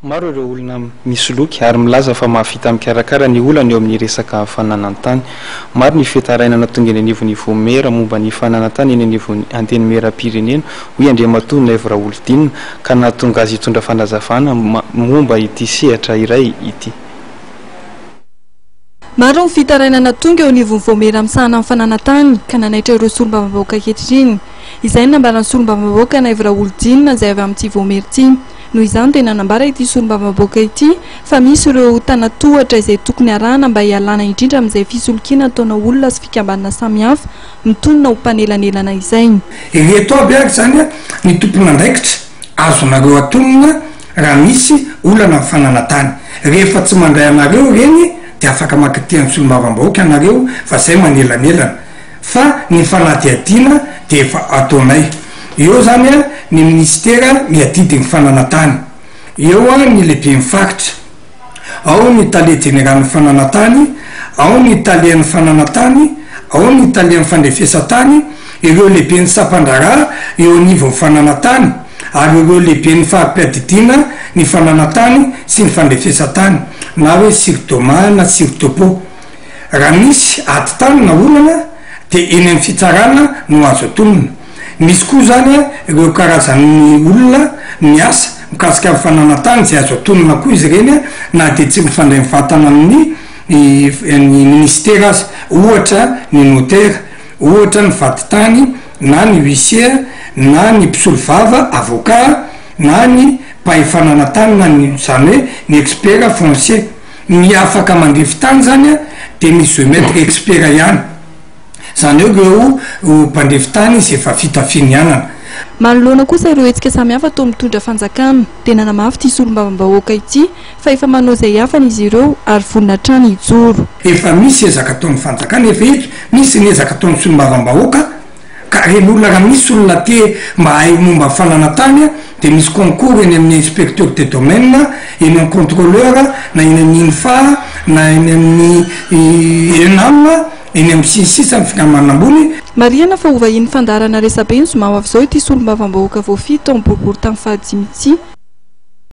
Maro ireo olona misoloky ary milaza fa mahavita mikarakara ny olana eo amin'ny resaka fananan-tany. Maro ny fitarainana tonga eny anivon'ny Vaomiera momba ny fananan-tany eny anivon'ny Antenimierampirenena, hoy Andriamatoa Naivo Raholdina, ka nahatonga azy hitondra fanazavana momba ity sehatra iray ity. Maro ny fitarainana tonga eo anivon'ny Vaomiera misahana ny fananan-tany ka nanaitra ireo solombavambahoaka ankehitriny. Izay no nambaran'ny solombavambahoaka Naivo Raholdina izay avy amin'ity Vaomiera ity. Noho izany dia nanambara ity solombavambahoaka ity fa misy ireo tanatohatra izay tokony arahana mba hialana indrindra amin'izay fisolokiana ataona olona sy fikambanana samihafa mitonona ho mpanelanelana izay. Ireto aby ary izany ny tompon'andraikitra azonareo atonina raha misy olana amin'ny fananantany. Rehefa tsy mandray anareo ireny dia afaka mankaty amin'ny solombavambahoaka ianareo fa izay manelanelana. Fa ny fanadihadiana dia efa ataonay. Eo izany ny minisitera miadidy ny fananantany. Eo ny lehiben'ny faritra. Ao ny tale jeneralin'ny fananantany, ao ny talehan'ny fananantany, ao ny talehan'ny fandrefesan-tany, ireo lehiben'ny sampan-draharaha eo anivon'ny fananantany, ary ireo lehiben'ny fari-piadidiana ny fananantany sy ny fandrefesan-tany, na hoe sirdoma na sirtopo. Raha misy ady tany na olana dia eny amin'ny fitsarana no azo atonina. Misy koa izany ireo karazan'ny olona miasa mikasika ny fananan-tany izay azo atonina koa izy ireny na dia tsy mifandray mivantana amin'ny ny minisitera aza. Ohatra ny notera, ohatra ny vadintany na ny huissier na ny mpisolovava, avocat, na ny mpahay fananan-tany na ny izany hoe ny expert foncier. Ny afaka mandrefy tany zany dia ny geomètre expert ihany, zany hoe ireo mpandrefy tany izay efa vita finianana. Manoloana kosa ireo hetsika samihafa toa mitondra fanjakana, dia nanamafy ity solombavambahoaka ity fa efa manao izay afany izy ireo ary vonona hatrany hijoro. Efa misy ezaka ataon'ny fanjakana, efa eto misy ny ezaka ataon'ny solombavambahoaka. Ka reny olona raha misy olona te mba hahay momba ny fananantany dia misy concours eny amin'ny inspecteur des domaines, eny amin'ny contrôleur, na eny amin'ny INFA, na eny amin'ny ENAM, eny amin'ny sy ny sisa ny fikambanana ambony. Marihana fa ho vahinin'ny fandaharana Resabe ny zoma ho avy izao ity solombavambahoaka voafidy tao amin'ny boriborintany fahadimy ity.